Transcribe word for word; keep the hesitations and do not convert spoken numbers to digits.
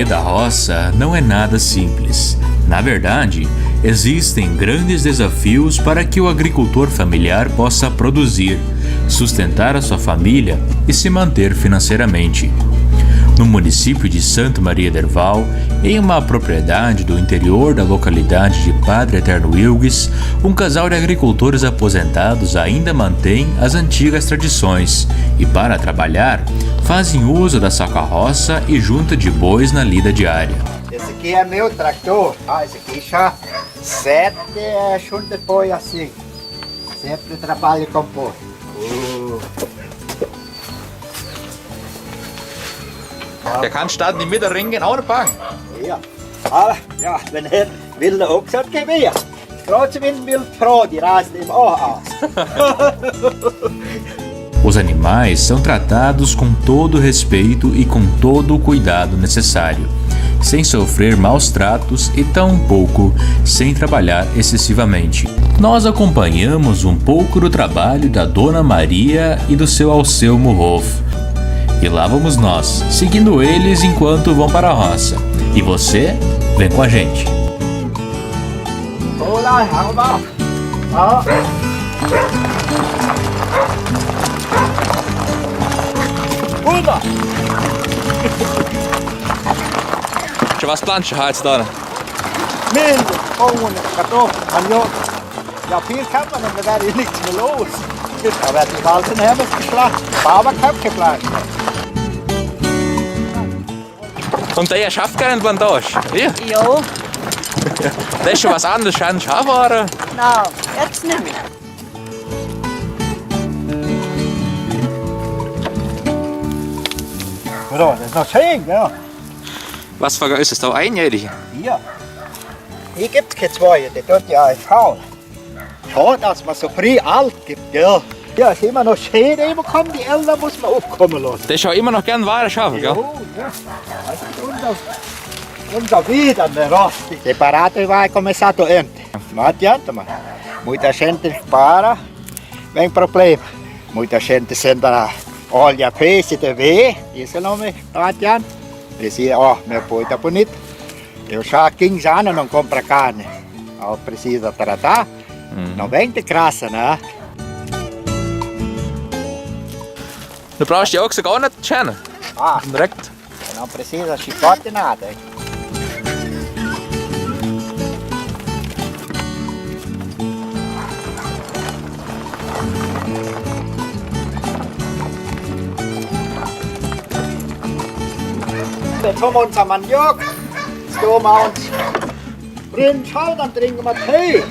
Da roça não é nada simples. Na verdade, existem grandes desafios para que o agricultor familiar possa produzir, sustentar a sua família e se manter financeiramente. No município de Santa Maria de Herval, em uma propriedade do interior da localidade de Padre Eterno Wilgues, um casal de agricultores aposentados ainda mantém as antigas tradições e, para trabalhar, fazem uso da sua carroça e junta de bois na lida diária. Esse aqui é meu trator. Ah, esse aqui já sete, é, junta de boi assim. Sempre trabalho com boi. Der kann statt in die Mitte reingehen, auch eine Bank. Ja. Aber, ja, wenn er will, der Ochs hat Gewehr. Gerade wenn will Frau, die reißt ihm auch aus. Os animais são tratados com todo o respeito e com todo o cuidado necessário, sem sofrer maus tratos e tampouco sem trabalhar excessivamente. Nós acompanhamos um pouco do trabalho da Dona Maria e do seu Alceu Murrofo. E lá vamos nós, seguindo eles enquanto vão para a roça. E você, vem com a gente. Hola, hau mal. Ja. Rüber. Schon was planschen jetzt da? Mehl, Bohnen, Kartoffeln, Maniok. Ja, viel kann man, dann wäre nichts mehr los. Aber die Walzen haben es geschlagen. Bauer kann kein Fleisch mehr. Und der schafft gar nicht Plantage? Ja? Ja. Das ist schon was anderes, schön Schaffahrer. Na, jetzt nicht mehr. Oder? Das ist noch schön, ja. Was für ein ist das da, einjährig? Hier. Hier gibt es keine zwei, die tut ja faul. Schade, dass man so früh alt gibt, gell? Ja, ist immer noch schön, immer kommen die Eltern, muss man aufkommen lassen. Der ist auch immer noch gern Ware schaffen, gell? Ja, ja. Das ist unser, unser Weg an der Rost. Separato vai começar a ente. Matian, toma. Muita gente para, vem problema. Muita gente senta lá, olha, peixe de ver, isso não me, não adianta. Precisa, ó, meu boi tá bonito. Eu já há quinze anos não compro carne. Ó, precisa tratar. Não vem de graça, né? Du brauchst die Ochse gar nicht scheren. Ah. Direkt. Não precisa chicote, nada, hein? Jetzt haben wir unseren Maniok. Jetzt tun wir uns Brühen, schau, dann trinken wir Tee.